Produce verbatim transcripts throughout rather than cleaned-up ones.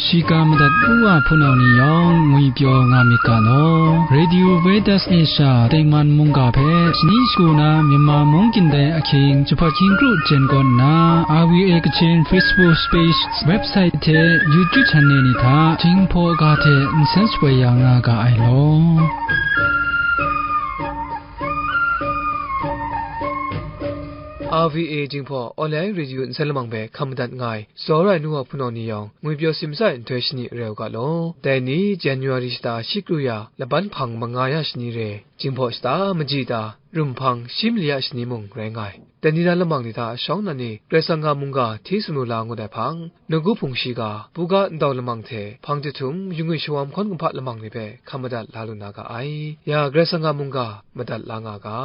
Shiga madat u wa hpunau ni yawng ngwi pyaw nga myit ga law. Radio Vedas Asia Tengman mungga hpe shani shagu na Myanmar mung kyin dai ahkying jahpat hkying kru jen kawn nna, R V A Kachin Facebook page, website hte YouTube channel ni hta Jinghpaw ga hte nsen shapoi ya nga ga ai law. R V A Jinghpaw Online Radio nsen lamang hpe hkam madat nga ai, tsawra ai nu wa hpunau ni yawng, ngwi pyaw simsa ai nhtoi shani rai u ga law. Dai ni, January shata shi kru ya, laban hpang manga ya shani re, Jinghpaw shata maji ta, rum hpang shi mali ya shani mung rai nga ai. Dai ni na lamang ni hta shawng nnan ni, Karai Kasang a mungga hti sumru la ngut ai hpang, nawku hpung shiga, buga ndau lamang hte, hpang jahtum, yungwi shawam hkawn kumhpa lamang ni hpe hkam madat la lu na ga ai. Ya, Karai Kasang a mungga madat la nga ga.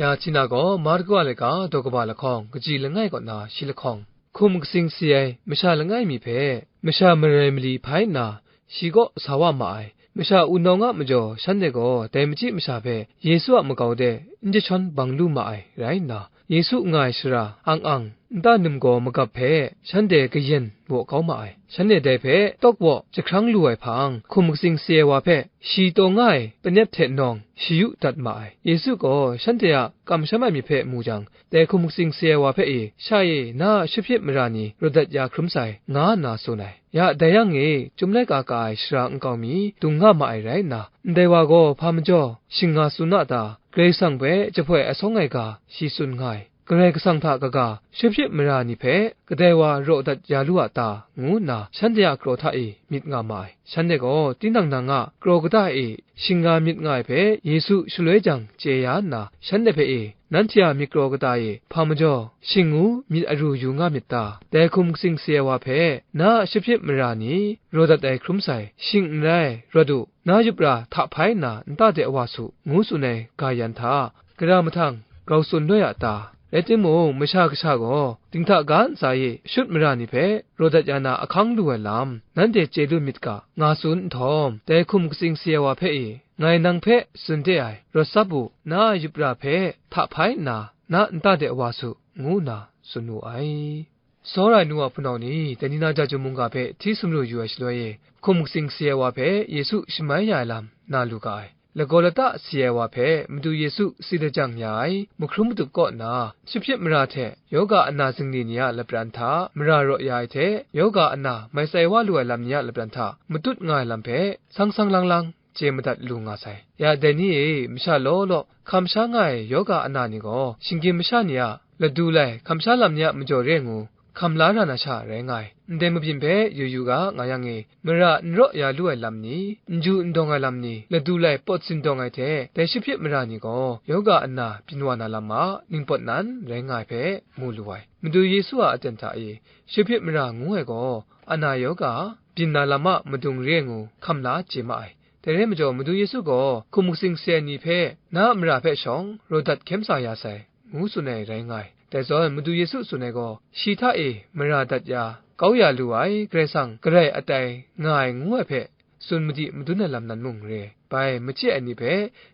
Ya, Htina gaw Marku a laika daw kaba lahkawng, kaji langai kaw na shi lahkawng, hkum katsing si ai masha langai mi hpe, masha marai mali hpai nna, shi kaw sa wa ma ai. Masha wunawng a majaw shanhte gaw dai machyi masha hpe Yesu a makau de n jahtawn bang lu ma ai rai nna, Yesu nga ai shara ang ang, nta num gaw magap hpe shanhte kayin waw kau ma ai. Shanhte dai hpe tawk waw jahkrang lu ai hpang, hkum katsing si ai wa hpe shi taw nga ai panep hte nawng shayu dat ma ai. Yesu gaw shanhte a kamsham ai myit hpe mu jang, dai hkum katsing si ai wa hpe e, sha e, na a shahpyit mara ni raw dat ya hkrum sai, nga nna tsun ai. Ya, dai yang e, Chyum laika ka ai sara nkau mi dung nga ma ai rai nna, ndai wa gaw hpa majaw shing nga tsun a ta? Karai Kasang hpe jahpoi asawng ai ga shi tsun nga ai. Karai Kasang hta kaga, shahpyit mara ni hpe kadai wa raw dat ya lu a ta? Ngu nna shanhte a kraw hta e myit nga ma ai. Shanhte gaw tinang nang a kraw kata e shing nga myit nga ai hpe Yesu shaloi jang chye ya nna, shanhte hpe e, nanhte a myit kraw kata e hpa majaw shing ngu myit aru yu nga myit ta? Dai hkum katsing si ai wa hpe, na a shahpyit mara ni raw dat ai hkrum sai, shing n rai, rawt u, na yup ra hta hpai nna nta de wa su, ngu tsun ai ga yan hta, gara mahtang grau tsun loi a ta? Rai timung, Masha Kasha gaw dinghta ga ntsa e shut mara ni hpe raw dat ya na ahkang lu ai lam, nanhte chye lu myit ga, nga tsun nhtawm, dai hkum katsing si ai wa hpe e, ngai nang hpe tsun de ai, rawt sap u, na a yup ra hpe hta hpai nna, na nta de wa su, ngu nna tsun wu ai. Tsawra ai nu wa hpunau ni, dai ni na Jahtum mungga hpe hti sumru yu ai shaloi e, hkum katsing si ai wa hpe Yesu shamai ya ai lam na lu ga ai. Lagaw lata si ai wa hpe Madu Yesu si lajang ya ai mahkrum matup kaw nna, shahpyit mara hte yoga ana zingli ni a lapran hta mara raw ya ai hte, yoga ana mai tsai wa lu ai lam ni a lapran hta matut nga ai lam hpe, sang sang lang lang chye madat lu nga sai. Ya, dai ni e, masha law law hkam sha nga ai yoga ana ni gaw, shinggyim masha ni a ladu lai hkam sha lam ni a majaw re ngu, hkam la ra na sha rai nga ai. Ndai mabyin hpe yu yu ga nga yang e, mara n raw ya lu ai lam ni, n ju n dawng ai lam ni, ladu lai pawt sindawng ai hte, dai shahpyit mara ni gaw, yoga ana byin wa na lam a ningpawt nan rai nga ai hpe mu lu ai. Madu Yesu a aten hta e, shahpyit mara ngu ai gaw, ana yoga, byin na lam a madung re ai ngu, hkam la chye ma ai. Dai rai majaw, Madu Yesu gaw hkum katsing si ai ni hpe, na a mara hpe shawng raw dat hkyem sa ya sai, ngu tsun ai rai nga ai. Dai zawn, Madu Yesu tsun ai gaw, shi hta e mara dat ya, kau ya lu ai Karai Kasang garai atai nga ai ngu ai hpe, tsun madi madun ai lam nan mung re, bai machye ai ni hpe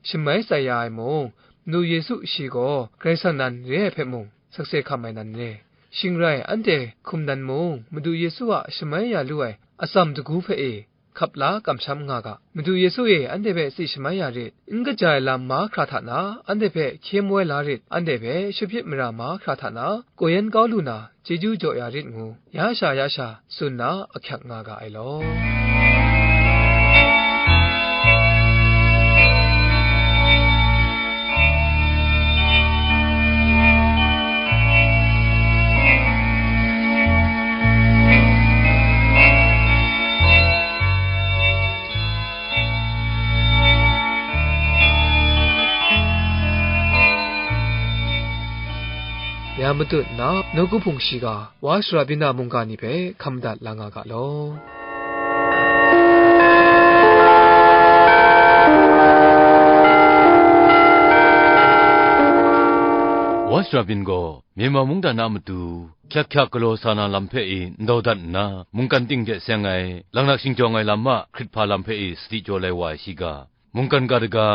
shamai tsai ya ai mung, Madu Yesu shi gaw Karai Kasang nan re ai hpe mung, sakse hkam ai nan re. Shing rai, anhte hkum nan mung, Madu Yesu a shamai ya lu ai atsam dagu hpe e, hkap la kamsham nga ga. Madu Yesu e, anhte hpe tsi shamai ya rit, n kaja ai lam mahkra hta na, anhte hpe hkyem woi la rit, anhte hpe shahpyit mara mahkra hta na, kaw yan kau lu na, chyeju jaw ya rit ngu, ya sha ya sha tsun na ahkyak nga ga ai law. Ya matut nna, nawku hpung shiga, Wa shara byin na mungga ni hpe hkam madat la nga ga law. Wa shara byin gaw, Myanmar mungdan a matu, hkyak hkyak galaw sa na lam hpe e ndau dat nna, mungkan ting hte seng ai, laknak shingjawng ai lam a hkrit hpa lam hpe e sadi jaw lai wa ai shiga, mungkan ga daga,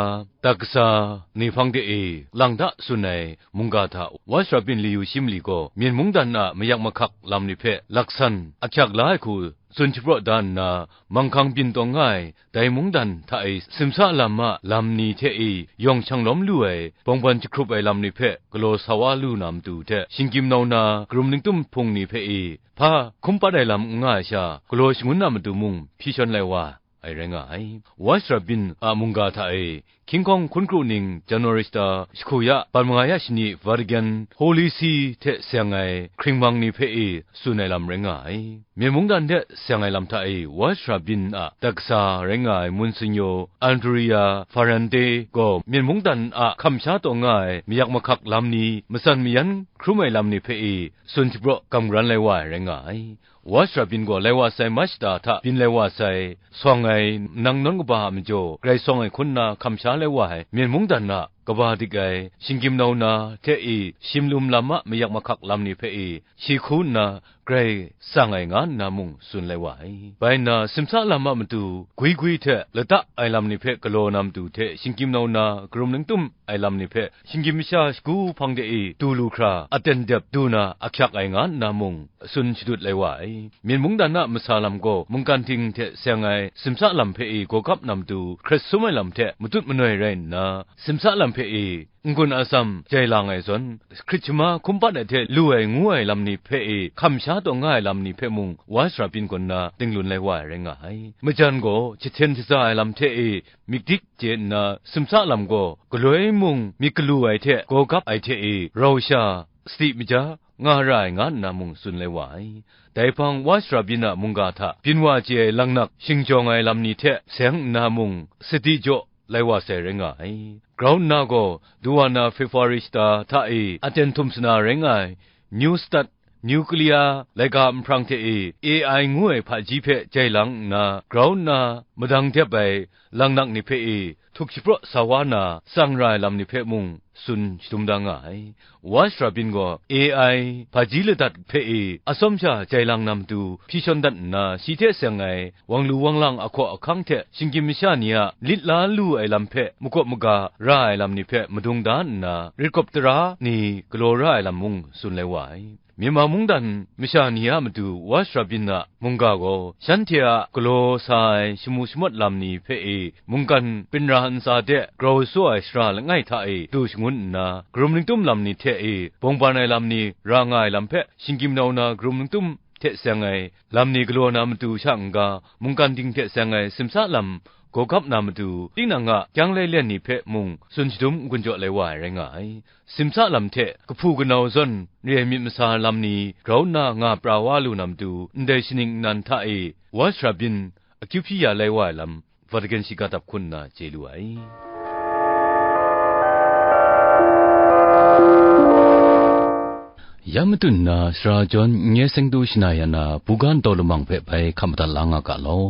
taksa, ni hpang de e, lang da tsun ai mungga hta, Wa shara byin layu shi mali gaw, Myen mungdan a mayak mahkak lam ni hpe laksan ahkyak la ai hku tsun shapraw da nna, manghkang byin taw nga ai dai mungdan hta e simsa lam a lam ni hte e yawng shang lawm lu ai, bawngban jahkrup ai lam ni hpe galaw sa wa lu na matu hte, shinggyim nau na karum ningtum hpung ni hpe e hpa hkum pat ai lam n nga ai sha, galaw shangun na matu mung hpyi shawn lai wa ai rai nga ai. Watch Rabin a mungga hta e, Hkying hkawng hkun kru ning January shata jahku ya, ban manga ya shani Vatican Holy See hte seng ai hkringmang ni hpe e tsun ai lam rai nga ai. Myen mungdan hte seng ai lam hta e Watch Rabin a dat kasa rai nga ai Monsignor Andrea Ferrante gaw myen mungdan a hkam sha taw nga ai mayak mahkak lam ni matsan mayan hkrum ai lam ni hpe e tsun shapraw gam garan lai wa ai rai nga ai. Watch Rabin gaw lai wa sai March shata hta byin lai wa sai, sawng ai nang nawn kaba a majaw, grai sawng ai hkun nna hkam sha lai wa ai, myen mungdan a kaba dik ai, shinggyim nau na hte e, shimlum lam a mayak mahkak lam ni hpe e, shi hku nna grai tsang ai nga nna mung tsun lai wa ai. Bai nna, simsa lam a matu gwi gwi hte lata ai lam ni hpe galaw na matu hte, shinggyim nau na karum ningtum ai lam ni hpe, shinggyim masha shagu hpang de e du lu hkra, aten dep du na ahkyak ai nga nna mung, tsun shadut lai wa ai. Myen mungdan a masa lam gaw mungkan ting hte seng ai simsa lam hpe e gawgap na matu hkret sum ai lam hte matut manoi rai nna, simsa lam hpe e n-gun atsam jai lang ai zawn, hkrit shama hkum pat ai hte lu ai ngu ai lam ni hpe e hkam sha taw nga ai lam ni hpe mung Watch Rabin kaw nna dinglun lai wa ai rai nga ai. Majan gaw jahten shaza ai lam hte e myit dik chye nna, simsa lam gaw galoi mung myit galu ai hte gawgap ai hte e rau sha, sadi maja nga ra ai nga nna mung tsun lai wa ai. Dai hpang Watch Rabin a mungga hta byin wa chye ai langnak shingjawng ai lam ni hte seng nna mung sadi jaw lai wa sai rai nga ai. Grau nna gaw, duwa na February shata hta e aten htum sana rai nga ai, New Start, nuclear laika nhprang hte e A I ngu ai hpaji hpe jai lang nna, grau nna madang dep ai langnak ni hpe e htuk shapraw sa wa na tsang ra ai lam ni hpe mung tsun shadum da nga ai. Watch Rabin gaw A I hpaji ladat hpe e atsawm sha jai lang na matu hpyi shawn dat nna, shi hte seng ai wang lu wang lang ahkaw ahkang hte shinggyim masha ni a lit la lu ai lam hpe makawp maga ra ai lam ni hpe madung da nna, rit kawp tara ni galaw ra ai lam mung tsun lai wa ai. Myanmar mungdan masha ni a matu Watch Rabin a mungga gaw, shanhte a galaw sa ai shamu shamawt lam ni hpe e, mungkan binra ntsa de grau saw ai shara langai hta e du shangun nna, karum ningtum lam ni hte e bawngban ai lam ni ra nga ai lam hpe, shinggyim nau na karum ningtum hte seng ai lam ni galaw na matu sha n-ga, mungkan ting hte seng ai simsa lam gawgap na matu, tinang a kyang lailen ni hpe mung tsun shadum n-gun jaw lai wa ai rai nga ai. Simsa lam hte kahpu kanau zawn re ai myit masa lam ni grau nna nga pra wa lu na matu, ndai shaning nnan hta e Watch Rabin akyu hpyi ya lai wa ai lam, Vatican shiga dap hku nna chye lu ai. Ya matut nna, sara jawn n-, nye seng du shana ya na, buga ntaw lamang hpe bai hkam madat la nga ga law.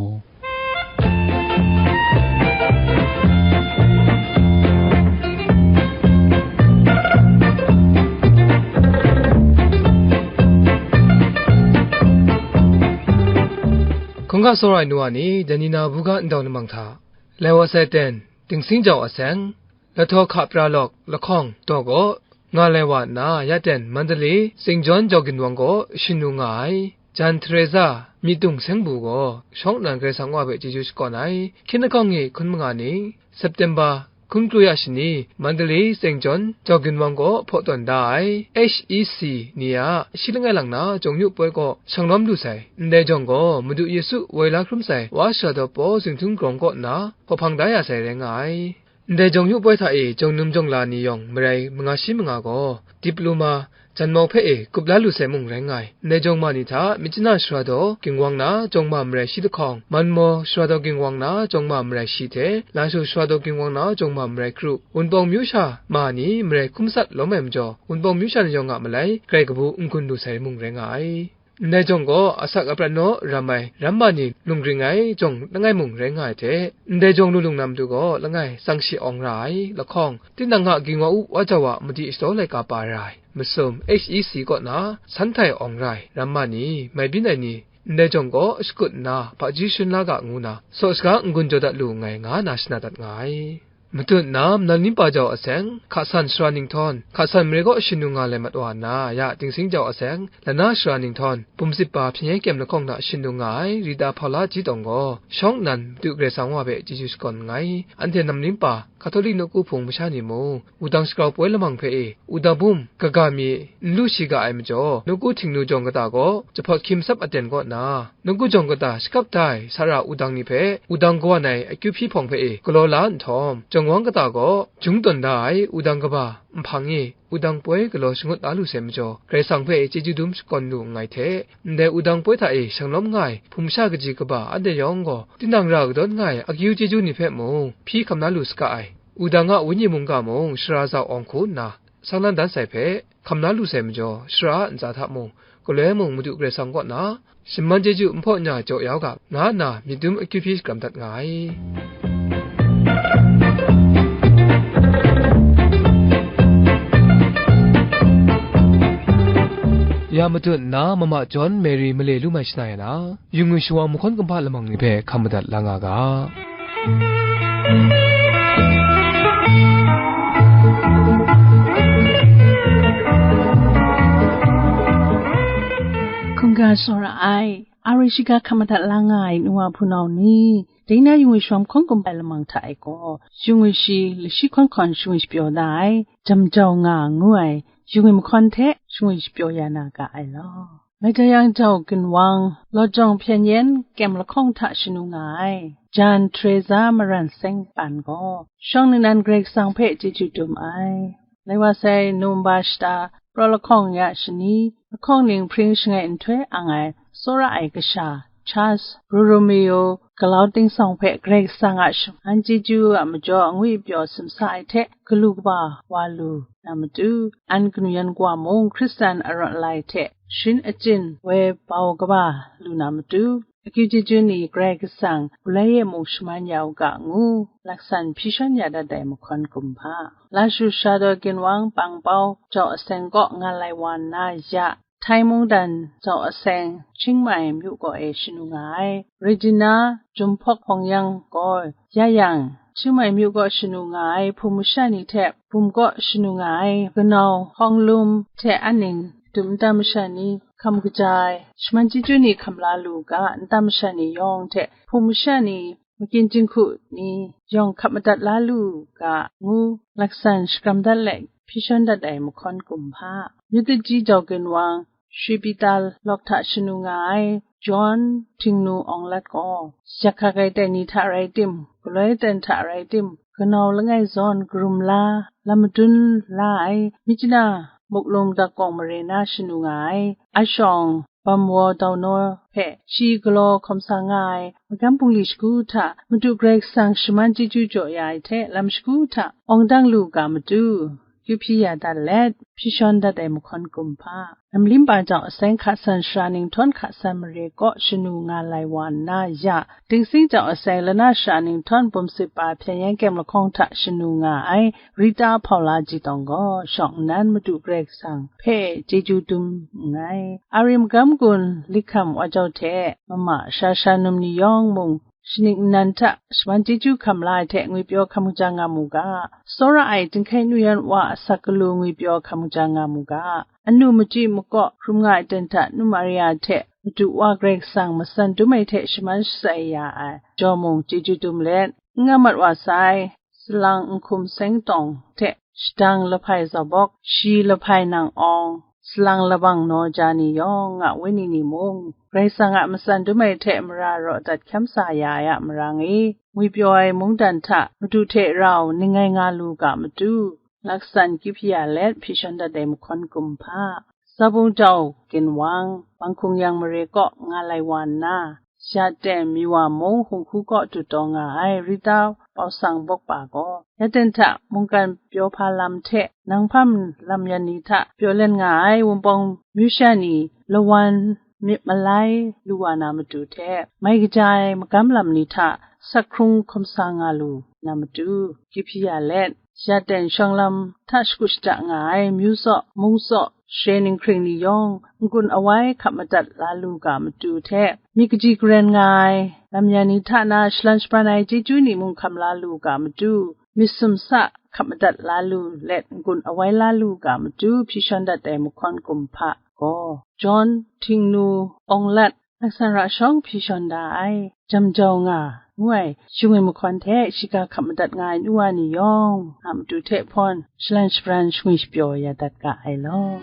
Hkungga tsawra ai nu wa ni, dai ni na buga ntaw lamang hta, lai wa sai ten, Dingsing Jau a seng, Lahtaw hka pra lawk lahkawng daw gaw, nga lai wa nna, ya ten Mandalay Saint John Jawgin Wang gaw shanu nga ai, Jan Teresa Myitung Seng Bu gaw shawng nnan Karai Kasang Wa hpe chyeju shakawn ai, hkying lahkawng e hkun manga ning, September hkun kru ya shani, Mandalay Saint John Jawgin Wang gaw hpaw tawn da ai, H E C ni a shi langai lang na Jawng Yu Poi kaw shang lawm lu sai. Ndai jawng gaw Madu Yesu woi la hkrum sai, Wa Shara Daw Paw Zinghtun Grawng kaw nna hpaw hpang da ya sai rai nga ai. Ndai Jawng Yu Poi hta e jawng num jawng la ni yawng marai manga shi manga gaw, diploma, janmau hpe e kup la lu sai mung rai nga ai. Ndai jawng ma ni hta, Myitkyina Shara Daw Ging Wang na jawng ma marai shi lahkawng, Manmaw Shara Daw Ging Wang na jawng ma marai shi hte, Lanshu Shara Daw Ging Wang na jawng ma marai kru, Wunpawng myu sha ma ni marai hkum sat lawm ai majaw, Wunpawng myu sha ni yawng a malai grai kabu n-gun lu sai mung rai nga ai. Ndai jawng gaw asak aprat naw ram ai, ram ma ni lung ring ai jawng langai mung rai nga ai hte, ndai jawng lu lung na matu gaw langai tsang shi awng ra ai, lahkawng, tinang a Ging Wa U Wa Jau a madi shadaw laika pa ra ai, masum H E C kaw na san htai awng ra ai, ram ma ni, mai byin ai ni, ndai jawng gaw shakut nna hpaji sharin la ga ngu na, saw shaga n-gun jaw dat lu nngai, nga na shana dat nga ai. Matut nna, Malin Limpa jau aseng, Hka San Sara Ninghtawn, Hka San mare kaw shanung nga lai mat wa nna, ya Dingsing jau aseng, Lana Sara Ninghtawn, Bum Sit Pa hpyen yen kyem lahkawng hta shanung nga ai Rita Hpaula Ji Tawng gaw, shawng nnan Madu Karai Kasang Wa hpe chyeju shakawn nngai. Anhte Malin Limpa, Hkatolik nawku hpung masha ni mung, wudang shagrau poi lamang hpe e, wudang bum kaga mi n lu shiga ai majaw, nawku Htingnu jawng kata gaw, jahpawt hkyim tsap aten kaw nna, nawku jawng kata shakap da ai sara wudang ni hpe, wudang kawan ai akyu hpyi hpawng hpe e galaw la nhtawm, jawng wang kata gaw, jung tawn da ai wudang kaba nhpang e, wudang poi galaw shangut la lu sai majaw, Karai Kasang hpe chyeju dum shakawn lu nngai hte, ndai wudang poi hta e shanglawm nga ai hpung masha kaji kaba anhte yawng gaw, tinang ra kadawn nga ai akyu chyeju ni hpe mung hpyi hkam la lu saga ai. Wudang a wenyi mungga mung shara zau awng hku nna, sang lan dan sai hpe, hkam la lu sai majaw, shara a ntsa hta mung, galoi mung Madu Karai Kasang kaw na, shaman chyeju nhpaw nya jaw ya u ga, nga nna myit dum akyu hpyi shakram dat nga ai. Ya matut nna, Mama John Mary male lu mai shana ya na, yu ngwi shawa mahkawn kumhpa lamang ni hpe hkam madat la nga ga. Hkungga tsawra ai, a rai shiga hkam madat la nga ai nu wa hpunau ni, dai na yu ngwi shawa mahkawn kumhpa lamang hta e gaw, yu ngwi shi lashi hkawn hkawn yu ngwi shapyaw da ai, jam jau nga ngu ai, yu ngwi mahkawn hte yu ngwi shapyaw ya na ga ai law. Mai da yang jau ginwang, lawt jawng hpyen yen kyem lahkawng hta shanu nga ai, Jan Teresa Maran Seng Pan gaw, shawng ningnan Karai Kasang hpe chyeju dum ai. Lai wa sai, Nowemba shata, praw lahkawng ya shani, lahkawng ning hpring shangai nhtoi ang ai, tsawra ai kasha, Charles Borromeo, galau tingsawng hpe Karai Kasang a shaman chyeju a majaw angwi pyaw simsa ai hte, galu kaba wa lu na matu, an kanu yan kawa mung Hkristan arawt alai hte sharin achyin woi bau kaba lu na matu, akyu chyeju ni Karai Kasang galoi e mung shaman ya u ga ngu, laksan hpyi shawn ya dat ai mahkawn kumhpa. Lashu Shadaw Ginwang Pangpau jau aseng kaw nga lai wa nna ya, Htai mungdan jau aseng Chiang Mai myu kaw e shanu nga ai, Regina Jumhpawk Hpawng Yang gaw ya yang, Chiang Mai myu kaw shanu nga ai hpung masha ni hte bum kaw shanu nga ai kanau hkawng lum hte anning dum nta masha ni hkam kaja ai, shaman chyeju ni hkam la lu ga, nta masha ni yawng hte hpung masha ni, makyin jinghku ni yawng hkap madat la lu ga, ngu laksan shakram dat let hpyi shawn dat ai mahkawn kumhpa. Myit daji jau ginwang, Shri Pita lawk hta shanu nga ai John Htingnu Awng Lat gaw, yak hkak ai tai ni hta rai tim, galoi ten hta rai tim, kanau langai zawn karum la, lam madun la ai, Myitkyina muklum dakawng mare na shanu nga ai, a shawng Bamwo Daunaw hpe shi galaw hkawm sa nga ai, magam bungli shagu hta Madu Karai Kasang shaman chyeju jaw ya ai hte lam shagu hta awng dang lu ga matu, kyu hpyi ya dat let, hpyi shawn dat ai mahkawn kumhpa. Namlim pa jau aseng Hka San Sara Ninghtawn Hka San mare kaw shanu nga lai wa nna ya, Dingsing jau aseng Lana Sara Ninghtawn Bum Sit Pa hpyen yen kyem lahkawng hta shanu nga ai, Rita Hpaula Ji Tawng gaw, shawng nnan Madu Karai Kasang hpe chyeju dum nngai. A rim gam gun likham wa jau hte, mama sha sha num ni yawng mung, shaning nnan hta shaman chyeju hkam la ai hte ngwipyaw hkam kaja nga mu ga, tsawra ai Jinghkai Nu Yan Wa asak galu ngwipyaw hkam kaja nga mu ga, anu machyi makaw hkrum nga ai ten hta Nu Maria hte Madu Wa Karai Kasang matsan dum ai hte shaman shatsai ya ai, jaw mung chyeju dum let, n nga mat wa sai, salang nhkum seng tawng hte shadang lahpai zabawk, shi lahpai nang awng, salang labang naw ja ni yawng a wenyi ni mung, Karai Kasang a matsan dum ai hte mara raw dat hkyam sa ya ai a marang e, ngwipyaw ai mungdan hta Madu hte rau ning ngai nga lu ga matu, laksan kyu hpyi ya let hpyi shawn dat ai mahkawn kumhpa. Zabung jau ginwang, Bang Hkung Yang mare kaw nga lai wa nna, ya ten Miwa mung hung hku kaw dut taw nga ai Rita Pau Sang Bawk Pa gaw, ya ten hta mungkan pyaw hpa lam hte nang hpam lam yan ni hta pyaw len nga ai Wunpawng myu sha ni lawan myit malai lu wa na matu hte, mai kaja ai magam lam ni hta sak hkrung hkawm sa nga lu na matu, kyu hpyi ya let, ya ten shawng lam hta shagu shada nga ai myu tsaw, mung tsaw, share ninghkring ni yawng, n-gun awai hkap madat la lu ga matu hte, myit kaji karen nga ai lam yan ni hta na shalan shabran ai chyeju ni mung hkam la lu ga matu, myit sumsa hkap madat la lu let n-gun awai la lu ga matu hpyi shawn dat ai mahkawn kumhpa gaw, John Htingnu Awng Lat, Langshan Ra Shawng hpyi shawn da ai, Jam Jau Nga, ngu ai shingwi mahkawn hte shiga hkap madat nga ai nu wa ni yawng a matu hte hpawn shalan shabran shangwi shapyaw ya dat ga ai law.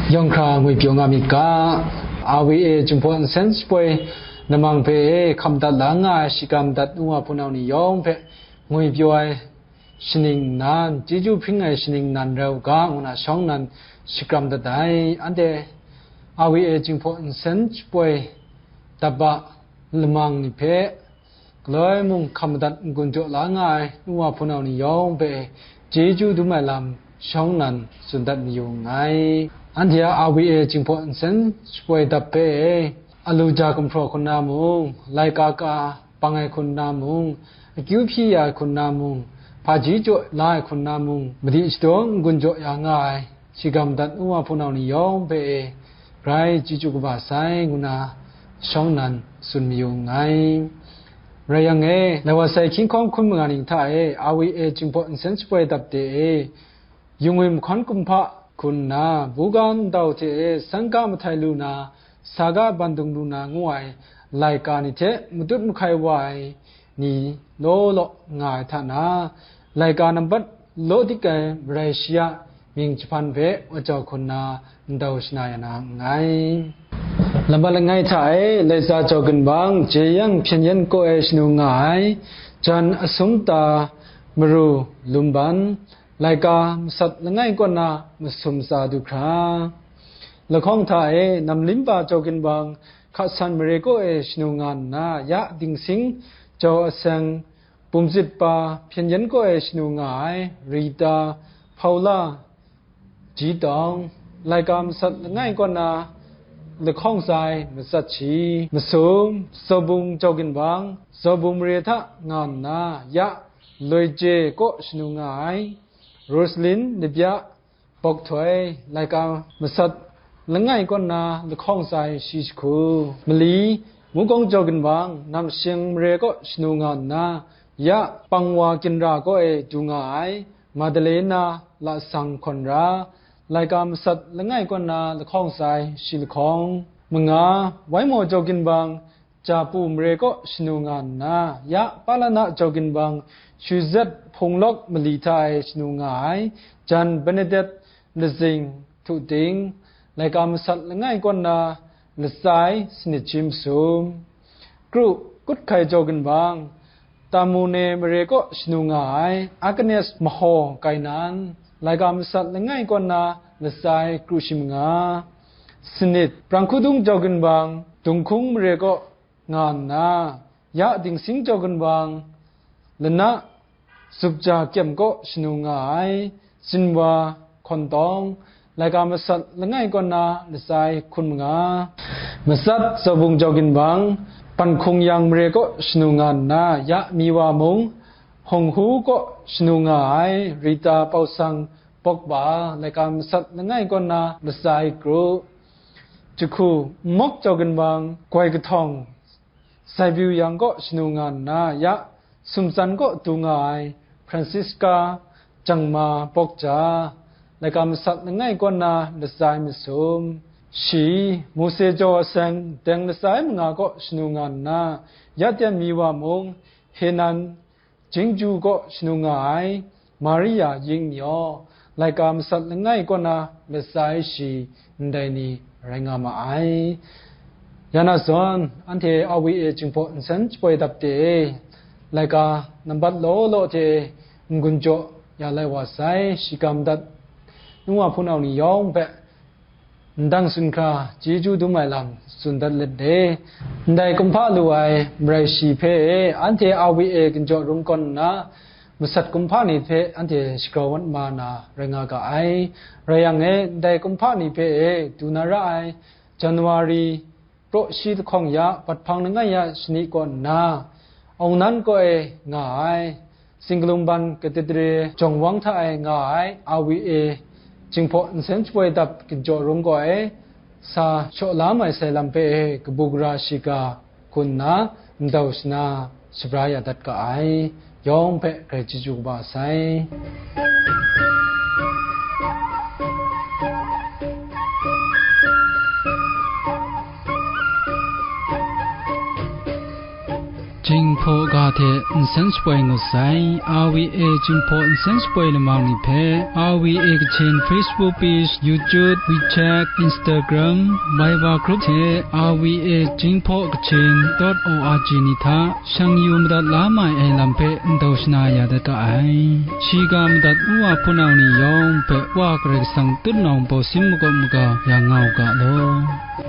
Yawng hkra ngwi pyaw nga myit ga, R V A Jinghpaw Nsen Shapoi namang hpe hkam dat la nga ai shikam dat nu wa hpunau ni yawng hpe ngwi pyaw ai shaning nnan, chyeju hpring ai shaning nnan rai u ga, ngu na shawng nnan shakram dat ai. Anhte R V A Jinghpaw Nsen Shapoi dap a lamang ni hpe, galoi mung hkam madat n-gun jaw la nga ai nu wa hpunau ni yawng hpe chyeju dum ai lam shawng nnan tsun dat mayu nngai. Anhte a R V A Jinghpaw Nsen Shapoi dap hpe alu ja gumhpraw hku nna mung, laika ka bang ai hku nna mung, akyu hpyi ya ai hku nna mung, hpaji jaw la ai hku nna mung, madi shadaw n-gun jaw ya nga ai shikam dat nu wa hpunau ni yawng hpe e grai chyeju kaba sai, ngu na shawng nnan tsun mayu nngai. Rai yang e, lai wa sai hkying hkawm hkun manga ning hta e, R V A Jinghpaw Nsen Shapoi dap de e, Yungwi mahkawn kumhpa hku nna, buga ndau hte e sangka mahtai lu na, saga bandung lu na ngu ai laika ni hte matut mahkai wa ai ni law law nga ai hta na, laika nambat law dik ai marai shi a mying jahpan hpe wa jau hku nna ndau shana ya na nngai. Lambat langai hta e, laika jau ginwang, jeyang hpyen yen kaw ai shanu nga ai, jan asum ta maru lumban, Laika masat langai kaw na masum tsa du hkra, lahkawng hta e Namlimba Jaw Ginwang, Hkasan mare kaw e shanu nga nna, ya Dingsing Jaw Aseng, Bumzit Pa, Hpyen Yen kaw e shanu nga ai Rita, Paula, Ji Tawng, laika masat langai kaw na lahkawng tsa e matsat shi masum, Zawbung Jaw Ginwang, Zawbung mare hta nga nna, ya Loi Je kaw shanu nga ai Rosalin Labya, Bawk Htoi, laika masat langai kaw na lahkawng tsa e shi jahku, mali, Mukong Jaw Ginwang, Namshing mare kaw shanu nga nna, ya Pangwa Ginra kaw e du nga ai Madalena Lasang Hkawn Ra, laika masat langai kaw na lahkawng tsa e shi lahkawng, manga, Waimaw Jaw Ginwang, Japu mare kaw shanu nga nna, ya Palana Jaw Ginwang, Shuzet Hpung Lawk mali hta e shanu nga ai Jan Bernadette Lazing Htuting, laika masat langai kaw na latsa e sanit shi masum, Kru, Kut Hkai Jaw Ginwang, Tamune mare kaw shanu nga ai Agnes Mahaw Kainan, laika masat langai kaw na latsa e kru shi manga, sanit, Prang Hkudung Jaw Ginwang, Dunghkung mare kaw nga nna, ya Dingsing Jaw Ginwang, Lana Zupja Kyem kaw shanu nga ai Zinwa Hkawn Tawng, laika masat langai kaw na latsa e hkun manga, matsat, Zawbung Jaw Ginwang, Panhkung Yang mare kaw shanu nga nna, ya Miwa mung, Honghu kaw shanu nga ai Rita Pausang Bawkba, laika masat langai kaw na latsa e kru, jahku, Nmawk Jaw Ginwang, Goi Kahtawng, Saibiu Yang kaw shanu nga nna, ya Sumtsan kaw du nga ai Francisca Jangma Bawkja, laika masat langai kaw na latsa e masum, shi, Mose Jaw Aseng, deng latsa e manga kaw shanu nga nna, ya Ten Miwa mung, Henan, Jingju kaw shanu nga ai Maria Ying Myaw, laika masat langai kaw na latsa e shi, ndai ni rai nga ma ai. Ya na zawn, anhte R V A Jinghpaw Nsen Shapoi Dap de e, laika nambat law law hte n-gun jaw ya lai wa sai, shiga madat, nu wa hpunau ni yawng hpe ndang tsun hkra chyeju dum ai lam tsun dat let de. Ndai kumhpa lu ai marai shi hpe e, anhte R V A ginjaw rung kawn nna, masat kumhpa ni hpe anhte shagrau mat ma na rai nga ga ai. Rai yang e, ndai kumhpa ni hpe e, du na ra ai January praw shi lahkawng ya, bat hpang langai ya shani kaw nna, Aunan kaw e nga ai, Singkalum Ban Katedre Jawng Wang hta e nga ai R V A Jinghpaw Nsen Shapoi Dap ginjaw rung kaw e, sa shaw la mai sai lam hpe e kabu gara shiga hkun nna, ndau shana shabra ya dat ga ai. Yawng hpe grai chyeju kaba sai. Jinghpaw ga hte nsen shapoi ngut sai, R V A Jinghpaw nsen shapoi lamang ni hpe, R V A Kachin Facebook page, YouTube, WeChat, Instagram, Viber group hte R V A Jinghpaw Kachin dot O R G ni hta shang yu madat la mai ai lam hpe ndau shana ya dat ga ai. Shiga madat nu wa hpunau ni yawng hpe Wa Karai Kasang tutnawng bawsin makawp maga ya nga u ga law.